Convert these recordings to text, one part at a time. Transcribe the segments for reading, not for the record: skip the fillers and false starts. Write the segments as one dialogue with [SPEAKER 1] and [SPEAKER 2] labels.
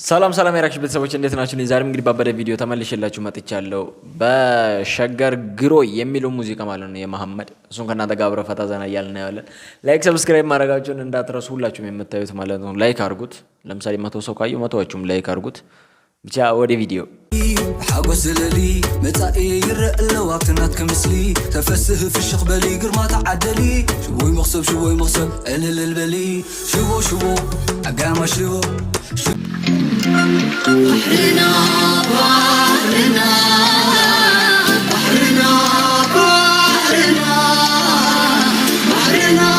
[SPEAKER 1] ሰላም ሰላም የ reaction ቤተሰቦች፣ እንዴት ናችሁ? ዛሬም እንግዲህ ባበደ ቪዲዮ ተመልሼላችሁ መጥቻለሁ። በሸገር ግሮ የሚለው ሙዚቃ ማለት ነው የመሐመድ፣ እሱን ከእናንተ ጋር አብረን ፈታ ዘና እያልን እናየዋለን። Like፣ subscribe ማድረጋችሁን እንዳትረሱ፣ ሁላችሁም የምታዩት ማለት ነው። Like አድርጉት። ለምሳሌ 100 ሰው ካየው 100ዎቹም like አድርጉት። ብቻ ወደ ቪዲዮ።
[SPEAKER 2] ሓጎስ ዘለሊ መጻኢ ይረአ ኣለዋ ኣብቲ ናትከ ምስሊ። ተፈስህ ፍሽኽ በሊ፣ ግርማ ተዓደሊ። ሽቦይ መኽሰብ፣ ሽቦይ መኽሰብ፣ ዕልልል በሊ። ሽቦ ሽቦ ዓጋማ ሽቦ።
[SPEAKER 3] بحرنا بحرنا بحرنا بحرنا بحرنا.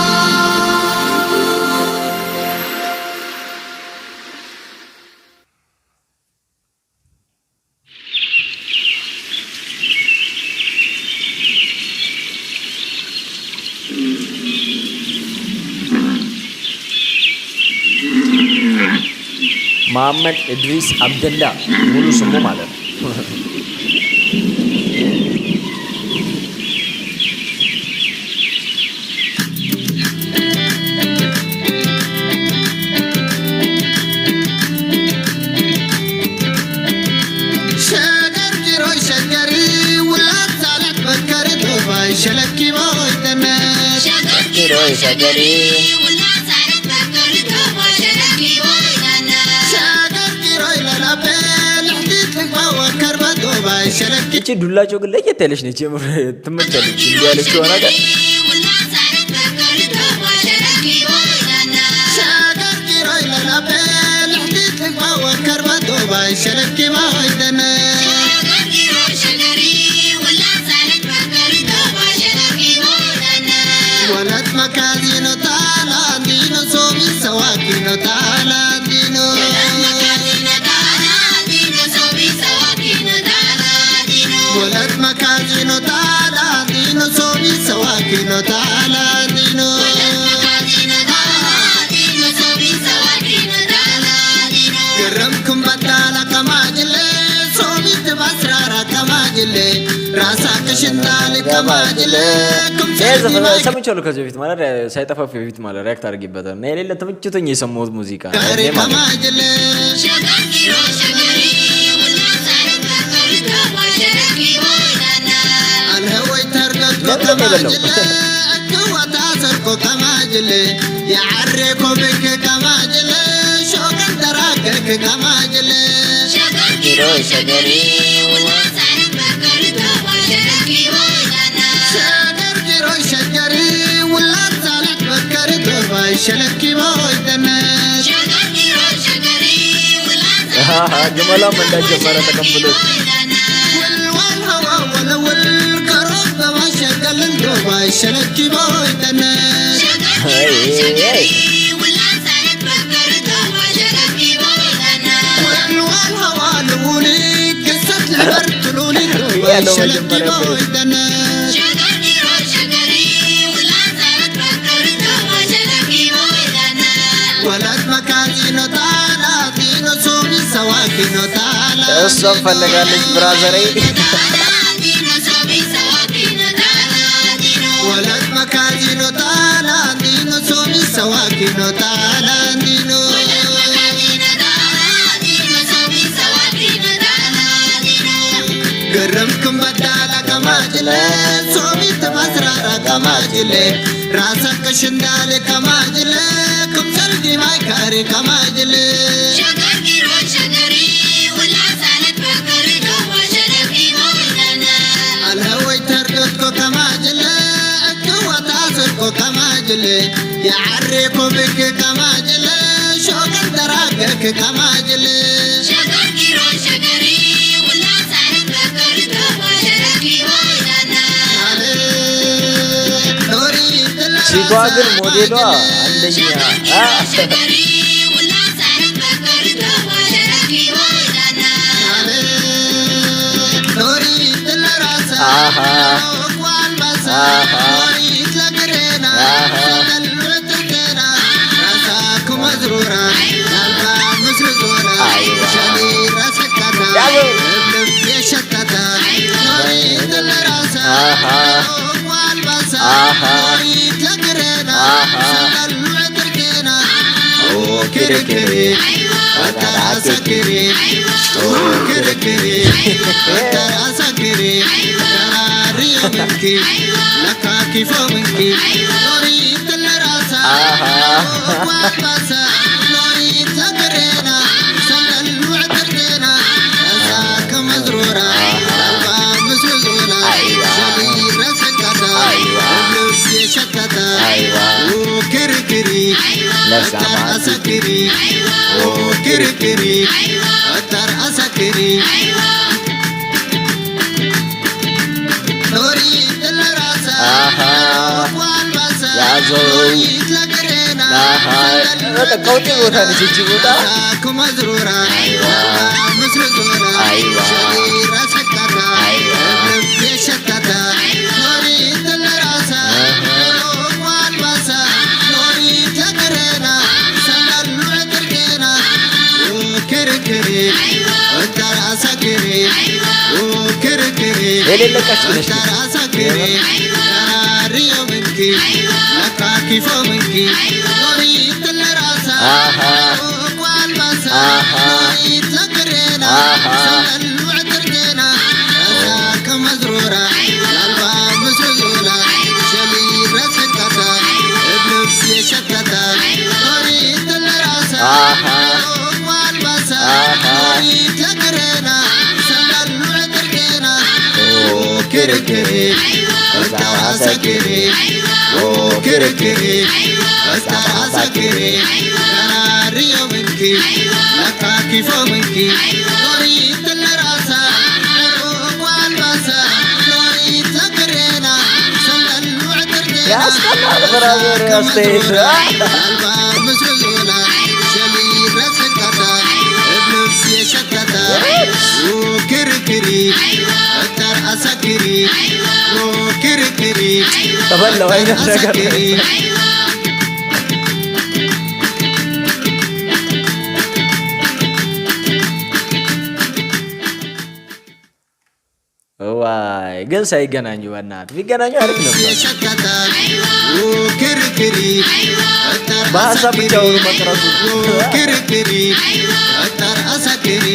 [SPEAKER 1] መሐመድ እድሪስ አብደላ ሙሉ ስሙ ማለት ነው።
[SPEAKER 4] ሸገር ጅሮይ ሸገሪ ውላት ሳለት በከሪ ዱባይ ሸለኪ ቦይተነት።
[SPEAKER 3] شجر شجري والعسل تفكر تبا شركي ويننا.
[SPEAKER 4] ሸገር ጅሮይ ለላቤ ልሕቲት ልግባ ወከርበ ዱባይ ሸለኪ።
[SPEAKER 1] እቺ ዱላቸው ግን ለየት ያለች ነች። የምር ትመቻለች። እንዲህ ያለችው ነገር።
[SPEAKER 3] والعسل تفكر تبا شركي ويننا.
[SPEAKER 4] ሸገር ጅሮይ ለላቤ ልሕቲት ልግባ ወከርበ ዱባይ ሸለኪ ቦይተነት።
[SPEAKER 3] شجر شجري والعسل تفكر تبا شركي ويننا.
[SPEAKER 4] ወለት መካዚኖ ታላንዲኖ ሶሚ ሰዋኪኖ ታላንዲኖ። ወለት መካዚኖ ታላንዲኖ ሶሚ ሰዋኪኖ ታላንዲኖ። ገረምኩም በታላ ከማጅሌ ሶሚት ባስራራ ከማጅሌ ራሳ ክሽናል ከማጅሌ።
[SPEAKER 1] ሰምቻለሁ ከዚህ በፊት ማለት ሳይጠፋ በፊት ማለት react አድርጌበታል እና የሌለ ተመችቶኝ የሰማሁት ሙዚቃ ነው
[SPEAKER 4] ገሪ
[SPEAKER 1] ማለት ነው።
[SPEAKER 4] ከማጅሌ። አልህወይ ተርገጥኮ
[SPEAKER 1] ለምን የበላው?
[SPEAKER 4] ከማጅሌ እክወታ ሰርኮ ከማጅሌ የዓሬኮ ብክ ከማጅሌ ሾቅን ተራገክ ከማጅሌ። ሸገር ጅሮይ ሸገሪ ውላት ሳለት በከሪ ዱባይ ሸለኪ ቦይተነት።
[SPEAKER 1] ግመሏም እንዳጀመረ ተቀብሎት።
[SPEAKER 4] ወልዋል ሀዋ ወለወል ከሮብ በማሸገልን ዱባይ ሸለኪ ቦይተነት። ወልዋል ሀዋ ልውሊ ክሰት ልበርትሉኒ ዱባይ
[SPEAKER 1] ያለው
[SPEAKER 4] ሸለኪ
[SPEAKER 1] መጀመሪያ
[SPEAKER 4] ቦይተነት። ወለት መካዚኖ ታላቲኖ ሶሚ ሰዋኪኖ ታላ
[SPEAKER 1] እሷን ፈለጋለች ብራዘሬ።
[SPEAKER 4] ወለት መካዚኖ ታላቲኖ ሶሚ ሰዋኪኖ ታላቲኖ። ገረምኩም በዳላ ከማጅሌ ሶሚት መስራራ ከማጅሌ ራሳ ከሽንዳሌ ከማጅሌ ኩምሰል ዲማይ ካሪ ከማጅሌ። አልህወይ ተርዶትኮ ከማጅሌ እክወታ ስርኮ ከማጅሌ የዓሬኮ ብክ ከማጅሌ ሾቅን ተራገክ ከማጅሌ።
[SPEAKER 1] ቺኳ ግን ሞዴሏ አንደኛ። አሃ አሃ አሃ አይዋ ያዘው። አሃ አሃ አሃ ኪሪኪሪ።
[SPEAKER 4] አሰክሪ ክርክሪ አሰክሪ ተራሪዮ ምንኪ ለካኪፎ ምንኪ ሎሪት ለራሳ ዋባሳ ሎሪት ለግሬና ሰለሉ ዕትርቴና እሳከ መዝሩራ አልባ ምስሉና ሸቢረ ሰከታ ልብ የሸተተ ክርክሪ አሰክሪ ክርክሪ አተር አሰክሪ ሎሪት ለራሳ ዋልባሳ
[SPEAKER 1] ያዘው።
[SPEAKER 4] ሎሪት ለግሬና
[SPEAKER 1] በቃ ቀውጢ ቦታ ነች ይቺ ቦታ።
[SPEAKER 4] መዝሩራ ምስሉና ሸቢረ ሰከታ ልብ የሸተተ ሎሪት ለራሳ ዋልባሳ ሎሪት ለግሬና ሰለሉ ዕትርቴና ክርክሪ እተር አሰክሪ ክርክሪ
[SPEAKER 1] የሌለ ቀጭ ነች።
[SPEAKER 4] እተር አሰክሪ ተራሪዮ ምንኪ ለካኪፎ ምንኪ ሎሪት ለራሳ ዋልባሳ ሎሪት ለግሬና ሰለሉ ዕትርቴና እሳከ መዝሩራ ላልባ ምስሉና ሸቢረ ሰከታ እብልብ የሸተተ ሎሪት ለራሳ ዋልባሳ ሎሪት ለግሬና ሰለሉ ዕትርቴና ክርክሪ እተር አሰክሪ ክርክሪ እተር አሰክሪ ተራሪዮ ምንኪ ለካኪፎ ምንኪ ሎሪት ለራሳ ዋልባሳ ሎሪት ለግሬና ሰለሉ ዕትርቴና
[SPEAKER 1] ያስጠላል brother አስተያየት።
[SPEAKER 4] አልባ ምስሉና ሸቢረ ሰከታ እብልብ የሸተተ ክርክሪ እተር አሰክሪ ክርክሪ
[SPEAKER 1] ተበላው አይነት ነገር።
[SPEAKER 4] አሰክሪ።
[SPEAKER 1] ዋይ ግን ሳይገናኙ በእናትህ ቢገናኙ አሪፍ ነበር።
[SPEAKER 4] የሸተተ ክርክሪ እተር
[SPEAKER 1] በሀሳብ ብቻ ሆኖ መቅረቱ።
[SPEAKER 4] ክርክሪ እተር አሰክሪ።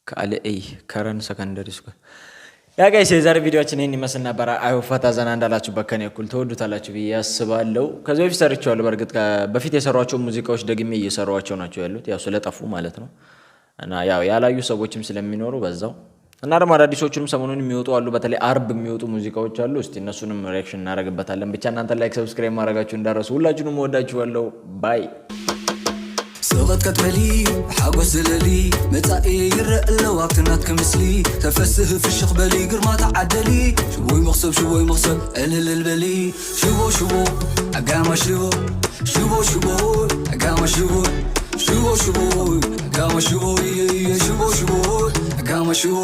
[SPEAKER 1] ካልአይ ከረን secondary school። Yeah guys፣ የዛሬ ቪዲዮአችን ይህን ይመስል ነበረ። I hope ፈታ ዘና እንዳላችሁበት ከኔ እኩል ትወዱታላችሁ ብዬ አስባለሁ። ከዚህ በፊት ሰርቼዋለሁ። በእርግጥ በፊት የሰሯቸው ሙዚቃዎች ደግሜ እየሰሯቸው ናቸው ያሉት፣ ያው ስለጠፉ ማለት ነው። እና ያው ያላዩ ሰዎችም ስለሚኖሩ በዛው እና ደግሞ አዳዲሶቹንም ሰሞኑን የሚወጡ አሉ። በተለይ አርብ የሚወጡ ሙዚቃዎች አሉ። እስቲ እነሱንም reaction እናደርግበታለን። ብቻ እናንተ like፣ subscribe ማድረጋችሁ እንዳትረሱ። ሁላችሁንም እወዳችኋለሁ። Bye.
[SPEAKER 2] ስቕትቀት በሊ ሓጎስ ዝለሊ መጻኢ ይረአ ኣለዋ ኣብቲ ናትክ ምስሊ ተፈስህ ፍሽኽ በሊ ግርማ ተዓደሊ ሽቦይ መኽሰብ ሽቦይ መኽሰብ ዕልልል በሊ ሽቦ ሽቦ ኣጋማ ሽቦ ሽቦ ሽቦ ኣጋማ ሽቦ ሽቦ ሽቦ ኣጋማ ሽቦ ሽቦ ሽቦ ኣጋማ ሽቦ።